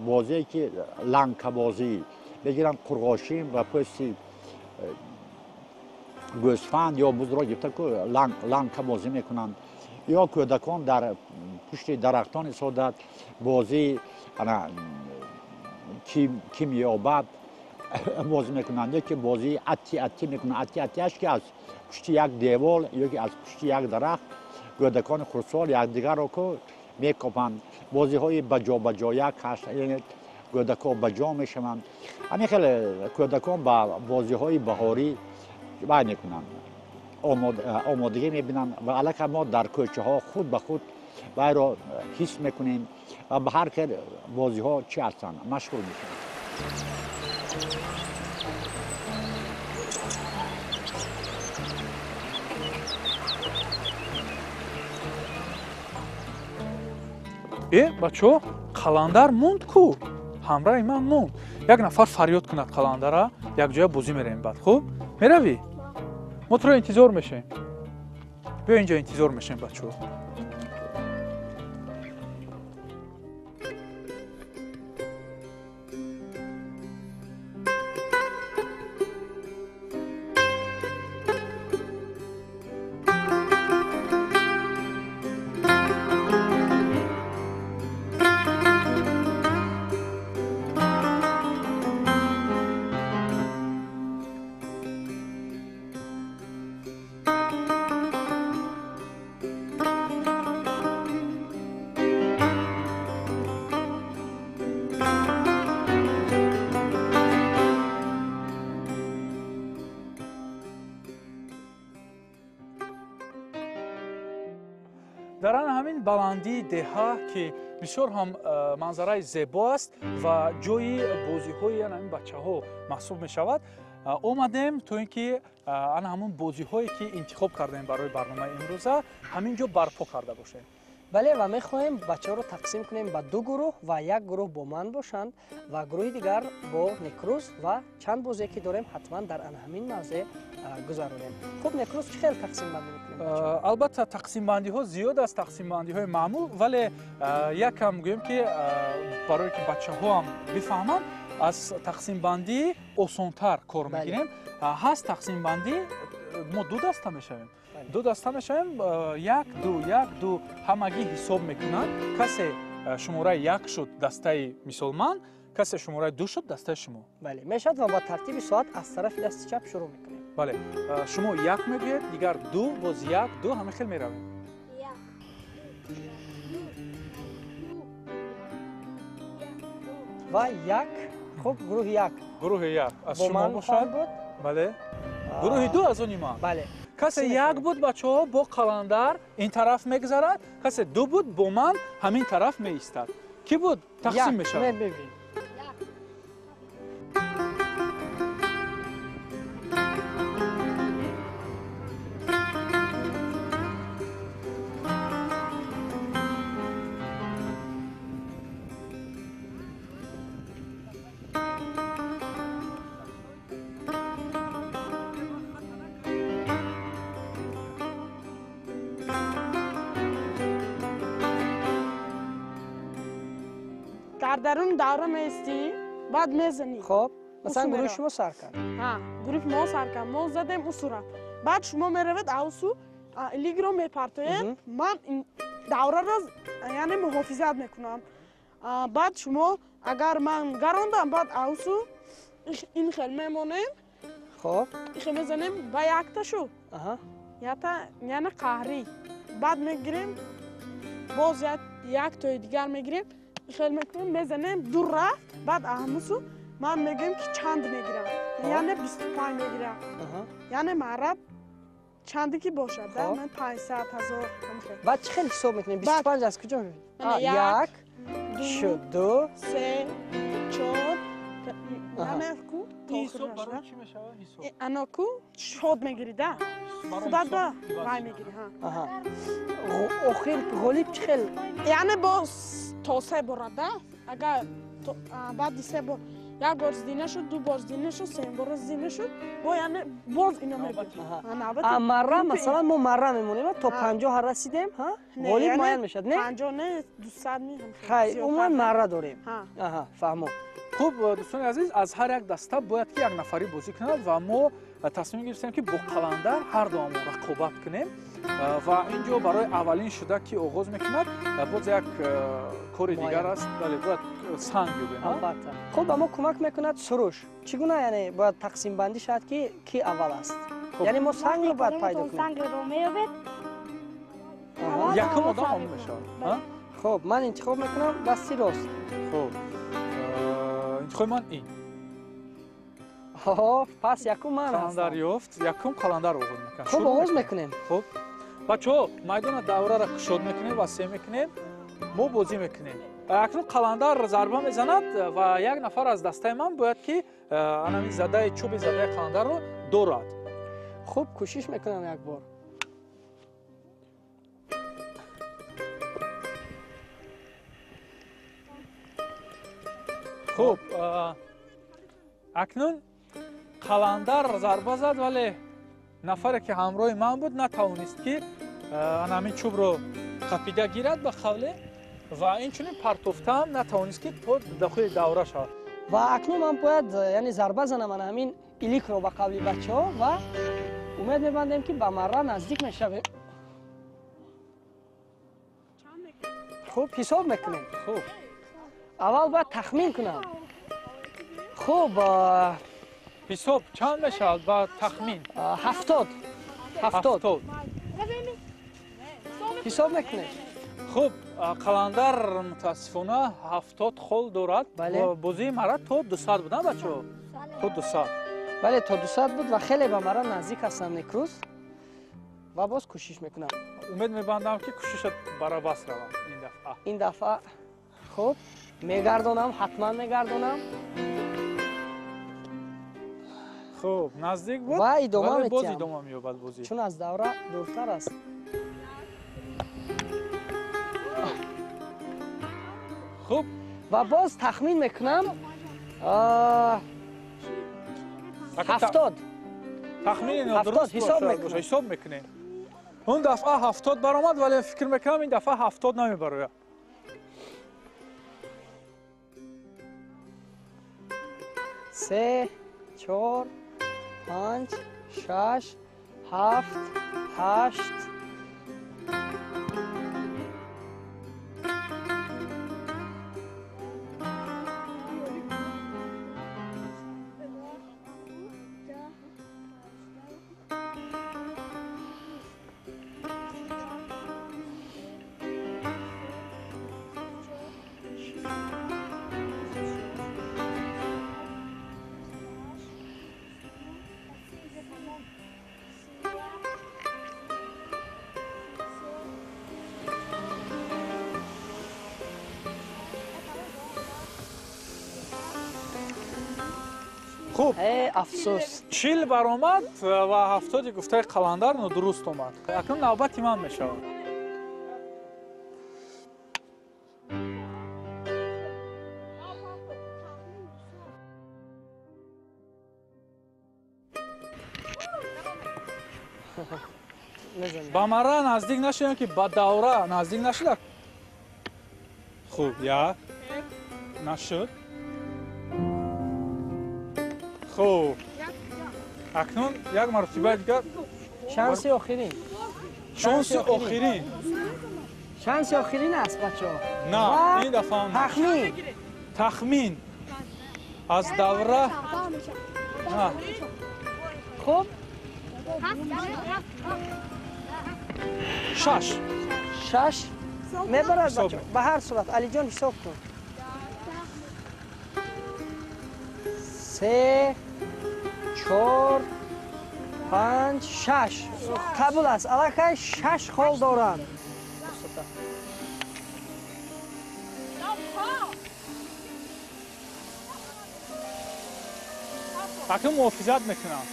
бозие ки ланкабозӣ, мегиранд қурғошин ва пӯсти гӯсфанд ё бузро гирифта ку ланкабозӣ мекунанд. Ё кӯдакон дар пушти дарахтон истода бозии кимёбад бозӣ мекунанд, ё ки бозии атти атти мекунанд. Атти аттиаш ки аз пушти як девол ё ки аз пушти як дарахт кӯдакони хурдсол якдигарро ку мекопанд. Бозиҳои баҷобаҷоя каш, кӯдакҳо баҷо мешаванд. Ҳамин хеле кӯдакон ба бозиҳои баҳорӣ вай мекунанд, омодагӣ мебинанд ва аллакай мо дар кӯчаҳо худ ба худ вайро ҳис мекунем ва ба ҳар хел бозиҳо чӣ ҳастанд, машғул мешаванд. Э, бачаҳо, қаландар монд ку, ҳамраҳи ман монд. Як нафар фарёд кунад қаландара, якҷоя бозӣ меравем баъд. Хуб, меравӣ? Мо туро интизор мешавем. Биё, инҷо интизор мешавем, бачаҳо. Дар ана ҳамин баландии деҳа, ки бисёр ҳам манзараи зебо аст ва ҷои бозиҳои ана ҳамин бачаҳо маҳсуб мешавад, омадем то ин ки ана ҳамун бозиҳое, ки интихоб кардем барои барномаи имрӯза, ҳамин ҷо барпо карда бошем. Бале, ва мехоҳем бачаҳоро тақсим кунем ба ду гурӯҳ ва як гурӯҳ бо ман бошанд ва гурӯҳи дигар бо Некрӯз ва чанд бозе ки дорем ҳатман дар ана ҳамин мавзеъ гузаронем. Хуб, Некрӯз, чӣ хел тақсимбандӣ мекунем? Албатта, тақсимбандиҳо зиёд аст, тақсимбандиҳои маъмул, вале якам гӯем ки барое ки бачаҳо ҳам бифаҳманд, аз тақсимбандӣ осонтар кор мегирем. Ҳаст тақсимбандӣ, мо ду даста мешавем. Ду даста мешавем, як, ду, як, ду, ҳамагӣ ҳисоб мекунанд. Касе шумораи як шуд дастаи мисол ман, касе шумораи ду шуд дастаи шумо. Бале, мешавад ва ба тартиби соат аз тарафи дасти чап шурӯъ мекунем. Бале, шумо як мегӯед, дигар ду, боз як, ду, ҳамин хел меравем. Ва як, хуб, гурӯҳи як. Гурӯҳи як аз шумо бошад. Бале. Гурӯҳи ду аз они ман. Бале. Касе як буд, бачаҳо, бо Қаландар ин тараф мегузарад, касе ду буд, бо ман ҳамин тараф меистад. Кӣ буд? Тақсим мешавад. Дар дарун давра меистӣ, баъд мезанӣ. Хоб, масалан, гурӯҳи шумо сар кард. Ҳа, гурӯҳи мо сар кард. Мо задем усура. Баъд шумо меравед авсу, лигро мепартоед. Ман давраро яъне муҳофизат мекунам. Баъд шумо агар ман гарондам, баъд авсу ин хел мемонем. Хоб. Ин хел мезанем ба якта шу. Якта, яъне қаҳрӣ. Баъд мегирем, боз яктои дигар мегирем. Хел мекунем, мезанем, дур рафт, баъд аҳмусу ман мегӯям ки чанд мегирам, яъне 25 мегирам, яъне мараб чанде ки бошад, ман 500, 1000. Баъд чӣ хел ҳисоб мекунем? 25 аз куҷо? Як, ду, се, чор, яъне ку ано ку шод мегирӣ да, худат ба вай мегирӣ. Охир ғолиб чӣ хел? Яъне боз то се бора да, агар баъди се бор як бор зина шуд, ду бор зина шуд, се бор зина шуд, бо яъне боз ино мебинем. Марра, масалан, мо марра мемонем то 50 расидем, ғолиб муайян мешавад, не? 50 не, 200 ми. Хай, умуман марра дорем. Фаҳмо. Хуб, дӯстони азиз, аз ҳар як даста бояд ки як нафарӣ бозӣ кунад ва мо тасмим гирифтем ки бо Қаландар ҳар дуамон рақобат кунем ва ин ҷо барои аввалин шуда ки оғоз мекунад, боз як кори дигар аст. Бале, бояд санг ёбем. Албатта. Хуб, ба мо кӯмак мекунад Суруш. Чӣ гуна яъне бояд тақсимбандӣ шавад ки ки аввал аст? Яъне мо сангро бояд пайдо кунем. Сангро меёбед. Якум одам он мешавад. Хуб, ман интихоб мекунам дасти рост. Хуб. Интихоби ман ин. Пас якум ман ҳастам. Қаландар ёфт, якум Қаландар оғоз мекунад. Хуб, оғоз мекунем. Хуб. Бачаҳо, майдона давраро кушод мекунем ва се мекунем, мо бозӣ мекунем. Акнун Қаландар зарба мезанад ва як нафар аз дастаи ман бояд ки анамин задаи чӯби задаи Қаландарро дорад. Хуб, кӯшиш мекунам як бор. Хуб, акнун Қаландар зарба зад, вале нафаре ки ҳамроҳи ман буд натавонист ки анамин чӯбро қапида гирад ба қавле ва инчунин партофтаам натавонист ки то дохили давра шавад. Ва акнун ман бояд яъне зарба занам ана ҳамин иликро ба қавли бачаҳо ва умед мебандем ки ба марра наздик мешавем. Хуб, ҳисоб мекунем. Хуб, аввал бояд тахмин кунам. Хуб, ҳисоб чанд мешавад ба тахмин? 70. 70. Ҳисоб мекунем. Хуб, Қаландар мутаассифона 70 хол дорад. Бозии мара то 200 буд, бачаҳо? То 200. Бале, то 200 буд ва хеле ба мара наздик ҳастам Некрӯз ва боз кӯшиш мекунам. Умед мебандам ки кӯшишат барабас равад ин дафъа. Ин дафъа хуб мегардонам, ҳатман мегардонам. Хуб, наздик буд ва идома вале боз медиҳам. Идома меёбад бозӣ. Чун аз давра дуртар аст. Хуб, ва боз тахмин мекунам 70. Тахмини нодуруст ҳисоб мекунем. Он дафъа 70 баромад, вале фикр мекунам ин дафъа 70 намебарояд. 3, 4, 5, 6, 7, 8. Хуб, афсӯс, 40 баромад ва 70 гуфтаи Қаландар нодуруст омад. Акнун навбати ман мешавад. Ба мара наздик нашудем, ки ба давра наздик нашуда. Хуб, як нашуд. Хуб, акнун як маротиба дигар. Шанси охирин. Шанси охирин. Шанси охирин аст, бачаҳо. На, ин дафъа тахмин. Тахмин аз давра. Хуб, 6. 6 мебарад, бачаҳо. Ба ҳар сурат Алиҷон ҳисоб кун. 3, 4, 5, 6. Қабул аст. Аллакай 6 хол доранд. Акнун муҳофизат мекунам.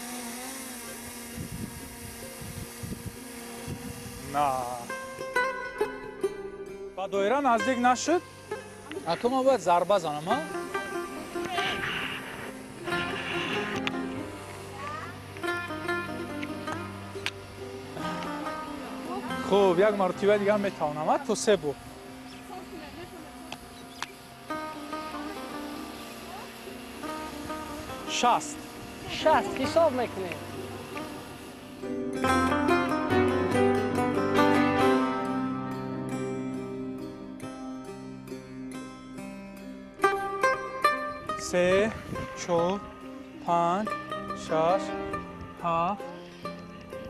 На, ба доира наздик нашуд. Акнун ман бояд зарба занам, а? Хуб, як маротиба дигар метавонам, то 3 бор. 60. 60 ҳисоб мекунем. 3, 4, 5, 6, 7,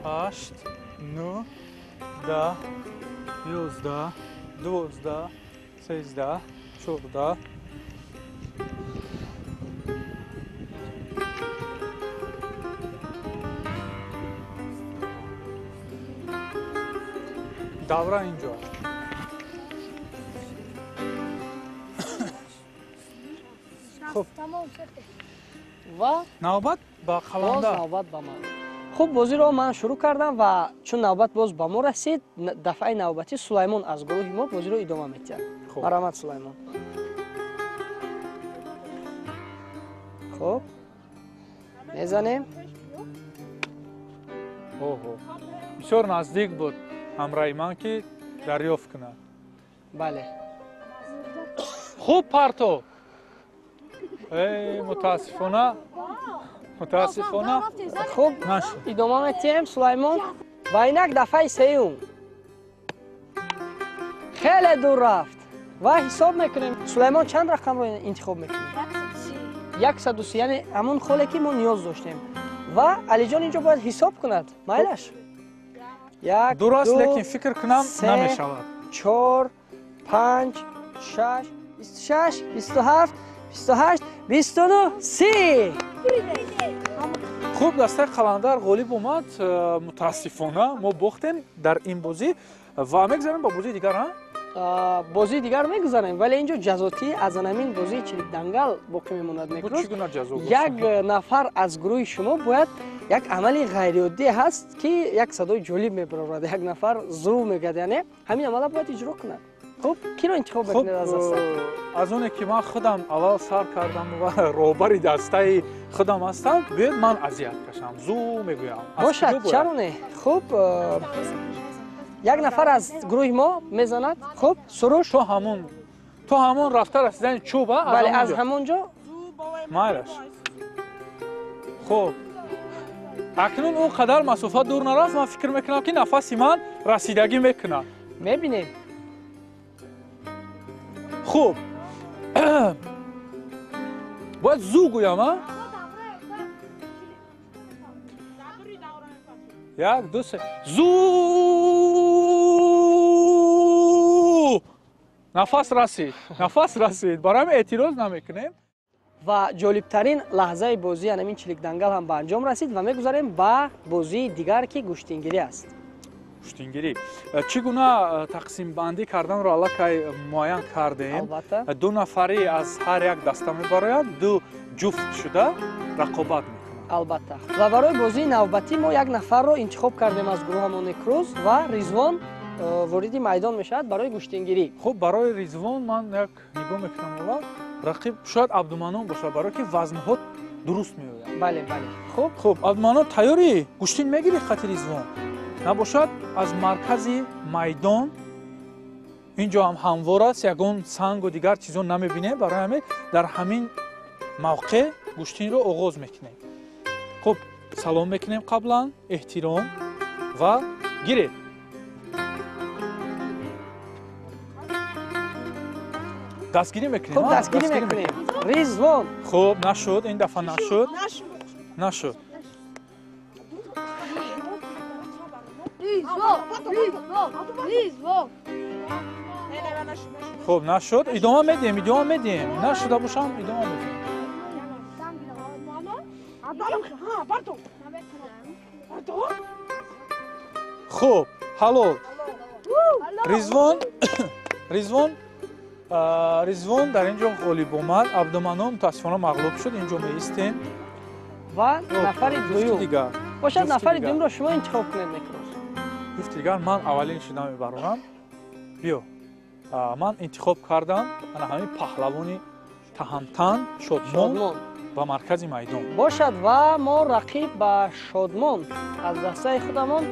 8, 9, 10, 11, 12, 13, 14. Давра инҷо. Хуб, ва навбат ба Қаландар. Навбат ба ман. Хуб, бозиро ман шурӯъ кардам ва чун навбат боз ба мо расид, дафъаи навбатӣ Сулаймон аз гурӯҳи мо бозиро идома медиҳад. Марҳамат, Сулаймон. Хуб, мезанем. Оҳо, бисёр наздик буд ҳамраҳи ман, ки дарёфт кунад. Бале. Хуб, парто. Мутаассифона, мутаассифона. Хуб, идома медиҳем, Сулаймон. Ва инак дафъаи сеюм. Хеле дур рафт ва ҳисоб мекунем. Сулаймон, чанд рақамро интихоб мекунем? 130, яъне ҳамон холе ки мо ниёз доштем. Ва Алиҷон инҷо бояд ҳисоб кунад. Майлаш? 1, дур аст, лекин фикр кунам намешавад. 4, 5, 6, 26, 27, 28, 29, 30. Хуб, дастаи Қаландар ғолиб омад. Мутаассифона мо бохтем дар ин бозӣ ва мегузарем ба бозии дигар. Бозии дигар мегузарем, вале инҷо ҷазотӣ аз анамин бозии чиликдангал боқӣ мемонад. Чӣ гуна ҷазо? Як нафар аз гурӯҳи шумо бояд як амали ғайриоддӣ ҳаст, ки як садои ҷолиб мебарорад. Як нафар зув мегӯяд, яъне ҳамин амала бояд иҷро кунад. Хуб, киро интихоб мекунед аз даста? Аз оне ки ман худам аввал сар кардам ва роҳбари дастаи худам ҳастам, биёед ман азият кашам, зу мегӯям. Бошад, чаро не? Хуб, як нафар аз гурӯҳи мо мезанад. Хуб, Суруш. То ҳамон рафта расидани чӯб, а? Бале, аз ҳамон ҷо. Майлаш. Хуб, акнун он қадар масофа дур нарафт, ман фикр мекунам ки нафаси ман расидагӣ мекунад. Мебинем. Хуб, бояд зу гӯям, а? 1, 2, 3. Зу! Нафас расид, нафас расид. Барои ҳамин эътироз намекунем. Ва ҷолибтарин лаҳзаи бозӣ ҳамин чиликдангал ҳам ба анҷом расид ва мегузарем ба бозии дигар, ки гӯштингирӣ аст. Гӯштингирӣ чӣ гуна тақсимбандӣ карданро аллакай муайян кардем. 2 нафарӣ аз ҳар як даста мебароянд, 2 ҷуфт шуда рақобат мекунанд. Албатта. Ва барои бозии навбатӣ мо як нафарро интихоб кардем аз гурӯҳамон Некрӯз ва Ризвон вориди майдон мешавад барои гӯштингирӣ. Хуб, барои Ризвон ман як нигоҳ мекунам, аввал рақиб шояд Абдуманон бошад, барое ки вазнҳо дуруст меоянд. Бале, бале. Хуб, хуб, Абдуманон тайёрӣ? Гӯштин мегирӣ хати Ризвон? Набошад, аз маркази майдон ин ҷо ҳам ҳамвор аст, ягон сангу дигар чизо намебинем, барои ҳамин дар ҳамин мавқеъ гӯштинро оғоз мекунем. Хуб, салом мекунем қаблан, эҳтиром ва гиред. Дастгирӣ мекунем. Хуб, дастгирӣ мекунем. Ризвон. Хуб, нашуд, ин дафъа нашуд. Нашуд. Хуб, нашуд. Идома медиҳем, идома медиҳем. Нашуда бошам, идома медиҳем. Хуб, ҳалол. Ризвон, Ризвон, Ризвон дар ин ҷо ғолиб омад. Абдуманон мутаассифона мағлуб шуд. Ин ҷо меистем. Ва нафари дуюм. Бошад, нафари дуюмро шумо интихоб кунед, Некрӯз. Ҷуфти дигар ман аввалин шуда мебарорам. Биё, ман интихоб кардам ана ҳамин паҳлавони таҳамтан Шодмон ба маркази майдон. Бошад, ва мо рақиб ба Шодмон аз дастаи худамон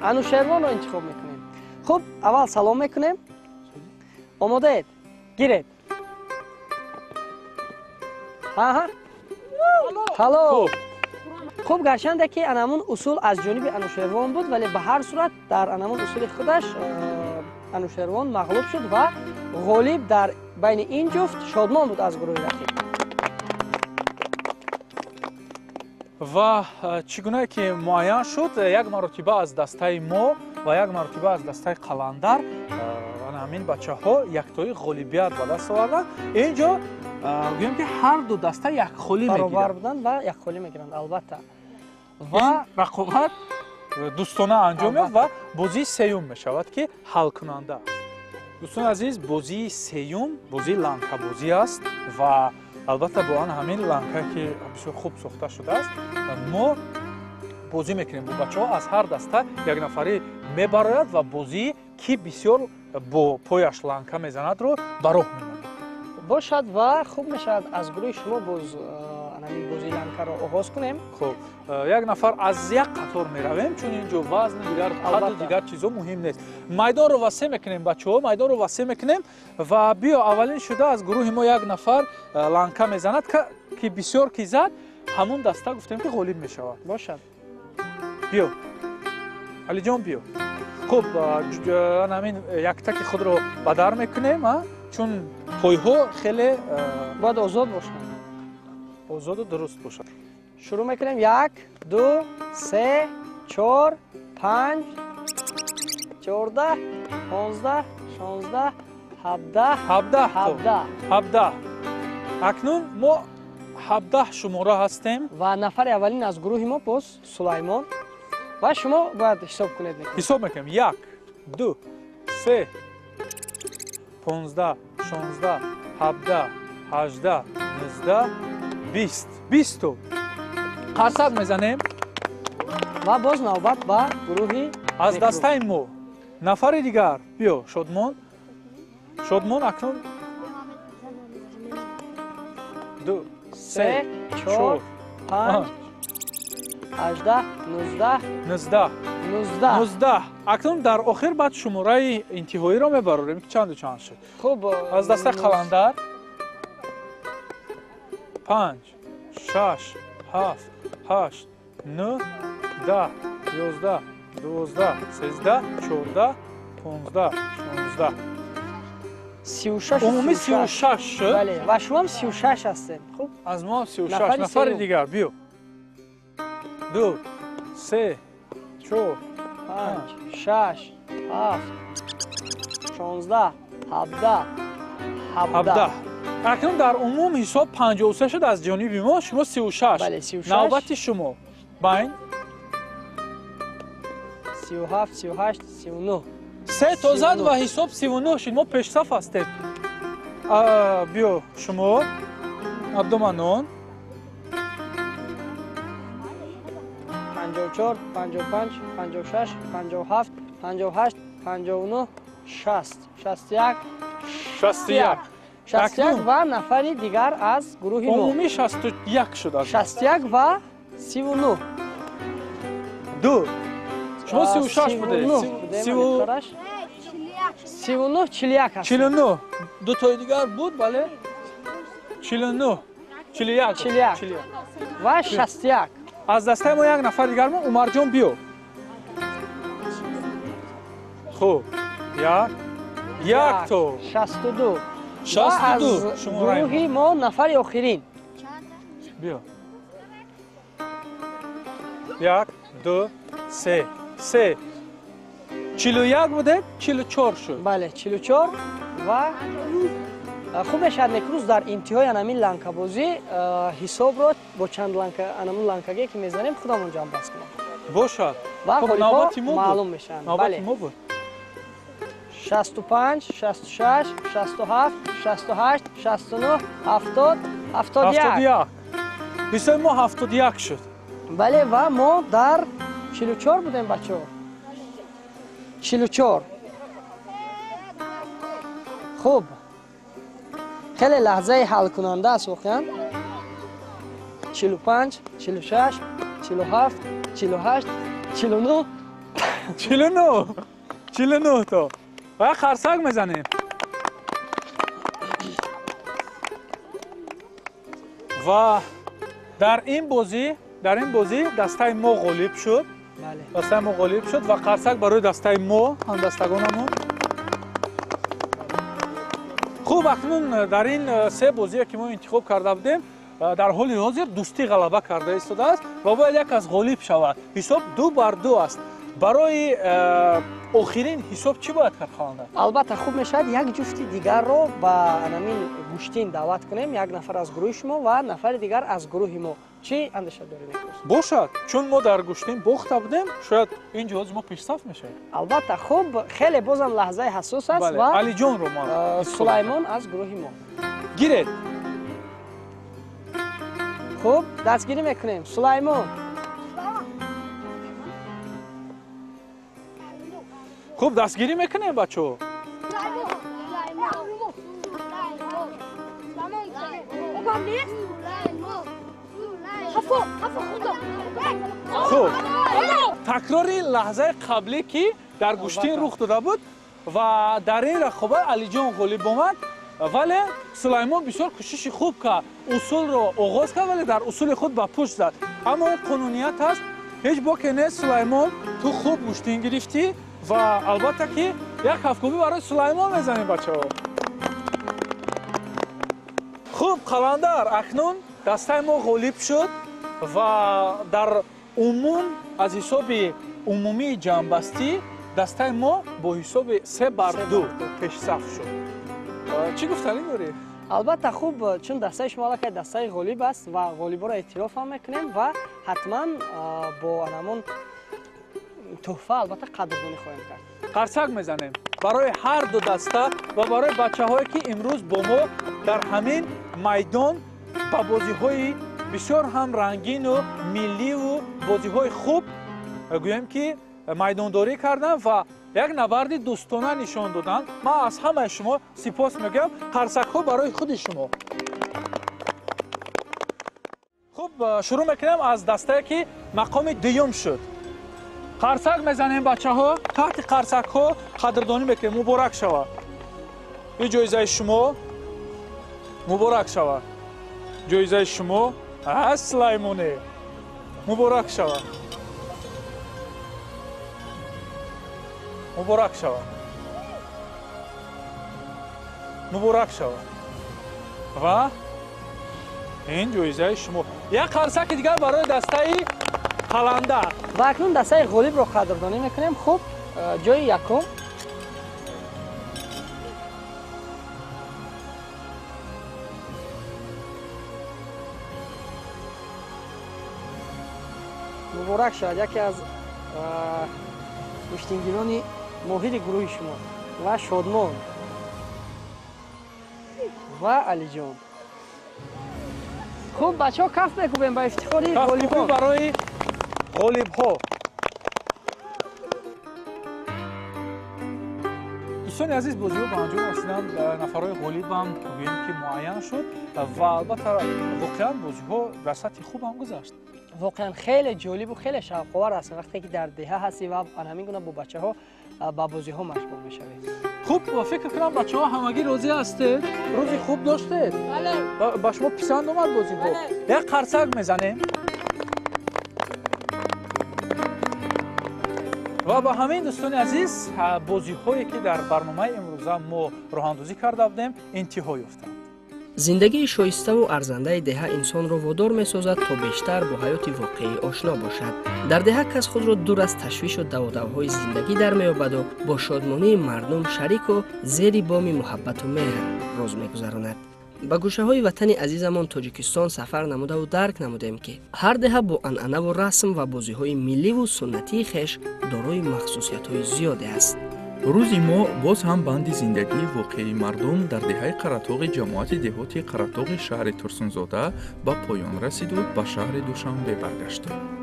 Анушервонро интихоб мекунем. Хуб, аввал салом мекунем. Омодаед? Гиред. Аҳа. Ҳало. Хуб, гарчанде ки анамун усул аз ҷониби Анушервон буд, вале ба ҳар сурат дар анамун усули худаш Анушервон мағлуб шуд ва ғолиб дар байни ин ҷуфт Шодмон буд аз гурӯҳи рақиб. Ва чӣ гунае ки муайян шуд, як маротиба аз дастаи мо ва як маротиба аз дастаи Қаландар ҳамин бачаҳо яктои ғолибият ба даст оварданд. Ин ҷо гӯем ки ҳар ду даста якхолӣ мегиранд, баробар буданд ва якхолӣ мегиранд, албатта. Ва рақобат дӯстона анҷом ёфт ва бозии сеюм мешавад ки ҳалкунанда аст. Дӯстони азиз, бозии сеюм бозии ланкабозӣ аст ва албатта бо ан ҳамин ланка ки бисёр хуб сохта шудааст, мо бозӣ мекунем бо бачаҳо. Аз ҳар даста як нафарӣ мебарояд ва бозии ки бисёр бо пояш ланка мезанадро ба роҳ мемонад. Бошад, ва хуб мешавад аз гурӯҳи шумо боз ҳамин бозии ланкаро оғоз кунем. Хуб, як нафар аз як қатор меравем, чун ин ҷо вазн, дигар қадду дигар чизо муҳим нест. Майдонро васеъ мекунем, бачаҳо, майдонро васеъ мекунем ва биё аввалин шуда аз гурӯҳи мо як нафар ланка мезанад, ки бисёр ки зад, ҳамон даста гуфтем ки ғолиб мешавад. Бошад. Биё. Алиҷон, биё. Хуб, ҳамин яктаки худро ба дар мекунем, чун пойҳо хеле бояд озод бошанд. Озоду дуруст бошад. Шурӯъ мекунем. 1, 2, 3, 4, 5, 14, 15, 16, 17, 17, 17. 17. Акнун мо 17 шумора ҳастем. Ва нафари аввалин аз гурӯҳи мо боз Сулаймон. Ва шумо бояд ҳисоб кунед. Ҳисоб мекунем. 1, 2, 3, 15, 16, 17, 18, 19, 20. 20. Қарсак мезанем. Ва боз навбат ба гурӯҳи аз дастаи мо. Нафари дигар биё, Шодмон. Шодмон акнун 2 3 4 5 18 19 19 19. Акнун дар охир баъд шумораи интиҳоиро мебарорем ки чанду чанд шуд. Хуб, аз дастаи Қаландар 5 6 7 8 9 10 11 12 13 14 15 16. 36. Умумӣ 36 шуд. Бале, ва шумо 36 ҳастед. Хуб, аз мо 36 нафари дигар биё. 2 3 4 5 6 7 16 17 17. Акнун дар умум ҳисоб 53 шуд аз ҷониби мо, шумо 36. Бале, 36. Навбати шумо. Байн 37 38 39. Се то зад ва ҳисоб 39 шуд. Мо пешсаф ҳастем. Биё шумо Абдуманон. 54 55 56 57 58 59 60 61 61 61 ва нафари дигар аз гурӯҳи мо. Умумӣ 61 шуд. 61 ва 39. 2 шумо 36 будед. 39 41 ҳаст. 49. Ду тои дигар буд, бале? 49 41 41 ва 61. Аз дастаи мо як нафар дигар мо, Умарҷон биё. Хуб, як то 62. 62. Аз гурӯҳи мо нафари охирин. Биё. 1 2 3 3 41 будед, 44 шуд. Бале, 44 ва хуб мешавад некрӯз дар интиҳои анамин ланкабозӣ ҳисобро бо чанд анамун ланкаге ки мезанем худамон ҷамъбаст кунем. Бошад. Ва ғолибҳо маълум мешаванд. Навбати мо буд. 65 66 67 68 69 70 71. 71. Ҳисоби мо 71 шуд. Бале, ва мо дар 44 будем, бачаҳо. 44. Хуб, хеле лаҳзаи ҳалкунанда аст воқеан. 45 46 47 48 49 49 49 то. Ва қарсак мезанем. Ва дар ин бозӣ дастаи мо ғолиб шуд. Дастаи мо ғолиб шуд ва қарсак барои дастаи мо, ҳамдастагонамон. Хуб, акнун дар ин се бозие ки мо интихоб карда будем, дар ҳоли ҳозир дӯстӣ ғалаба карда истодааст ва бояд як аз ғолиб шавад. Ҳисоб 2-2 аст. Барои охирин ҳисоб чӣ бояд кард, Қаландар? Албатта хуб мешавад як ҷуфти дигарро ба анамин гӯштин даъват кунем, як нафар аз гурӯҳи шумо ва нафари дигар аз гурӯҳи мо. Чӣ андеша доред? Бошад, чун мо дар гӯштин бохта будем, шояд ин ҷо мо пешсаф мешавем. Албатта, хуб, хеле бозам лаҳзаи ҳассос аст ва Алиҷонро мо Сулаймон аз гурӯҳи мо гиред. Хуб, дастгирӣ мекунем. Сулаймон. Хуб, дастгирӣ мекунем, бачаҳо. Хуб, такрори лаҳзаи қабле ки дар гӯштин рух дода буд ва дар ин рақобат Алиҷон ғолиб омад, вале Сулаймон бисёр кӯшиши хуб кард, усулро оғоз кард, вале дар усули худ ба пушт зад. Аммо ин қонуният аст, ҳеҷ боке нест. Сулаймон, ту хуб гӯштин гирифтӣ ва албатта ки як ҳафткӯбӣ барои Сулаймон мезанем, бачаҳо. Хуб, Қаландар, акнун дастаи мо ғолиб шуд ва дар умум аз ҳисоби умумии ҷамъбастӣ дастаи мо бо ҳисоби 3-2 пешсаф шуд. Чӣ гуфтанӣ дорӣ? Албатта, хуб, чун дастаи шумо аллакай дастаи ғолиб аст ва ғолиборо эътироф ҳам мекунем ва ҳатман бо анамон тӯҳфа албатта қадрдонӣ хоҳем кард. Қарсак мезанем барои ҳар ду даста ва барои бачаҳое ки имрӯз бо мо дар ҳамин майдон ба бозиҳои бисёр ҳам рангину милливу бозиҳои хуб гӯем ки майдондорӣ карданд ва Як набарди дӯстона нишон доданд. Ман аз ҳамаи шумо сипос мегӯям. Қарсакҳо барои худи шумо. Хуб, шурӯъ мекунем аз дастае ки мақоми дуюм шуд. Қарсак мезанем бачаҳо, таҳти қарсакҳо қадрдонӣ мекунем. Муборак шавад. Ин ҷоизаи шумо муборак шавад. Ҷоизаи шумо Сулаймоне муборак шавад. Муборак шавад. Муборак шавад. Ва ин ҷоизаи шумо. Як қарсаки дигар барои дастаи қаланда. Ва акнун дастаи ғолибро қадрдонӣ мекунем. Хуб, ҷои якум муборак шавад, яке аз гӯштингирони моҳири гурӯҳи шумо ва Шодмон ва Алиҷон. Хуб, бачаҳо, каф мекӯбем ба ифтихори ғолибон. Барои ғолибҳо. Дӯстони азиз, бозиҳо ба анҷом расиданд. Нафарҳои ғолибам гӯем ки муайян шуд ва албатта воқеан бозиҳо дар сатҳи хубам гузашт. Воқеан хеле ҷолибу хеле шавқовар аст вақте ки дар деҳа ҳастӣ ва ҳамин гуна бо бачаҳо ба бозиҳо машғул мешавед. Хуб, фикр кунам бачаҳо ҳамагӣ розӣ ҳастед. Рӯзи хуб доштед? Ба шумо писанд омад бозиҳо? Як қарсак мезанем. Ва ба ҳамин дӯстони азиз, бозиҳое ки дар барномаи имрӯза мо роҳандозӣ карда будем интиҳо ёфтанд. Зиндагии шоиставу арзандаи деҳа инсонро водор месозад то бештар бо ҳаёти воқеӣ ошно бошад. Дар деҳа кас худро дур аз ташвишу даводавҳои зиндагӣ дар меёбаду бо шодмонии мардум шарику зери боми муҳаббату меҳр рӯз мегузаронад. Ба гӯшаҳои ватани азизамон Тоҷикистон сафар намудаву дарк намудем, ки ҳар деҳа бо анъанаву расм ва бозиҳои милливу суннатии хеш дорои махсусиятҳои зиёде аст. Рӯзи мо боз ҳам банди зиндагии воқеии мардум дар деҳаи Қаратоғи ҷамоати деҳоти Қаратоғи шаҳри Турсунзода ба поён расиду ба шаҳри Душанбе баргаштем.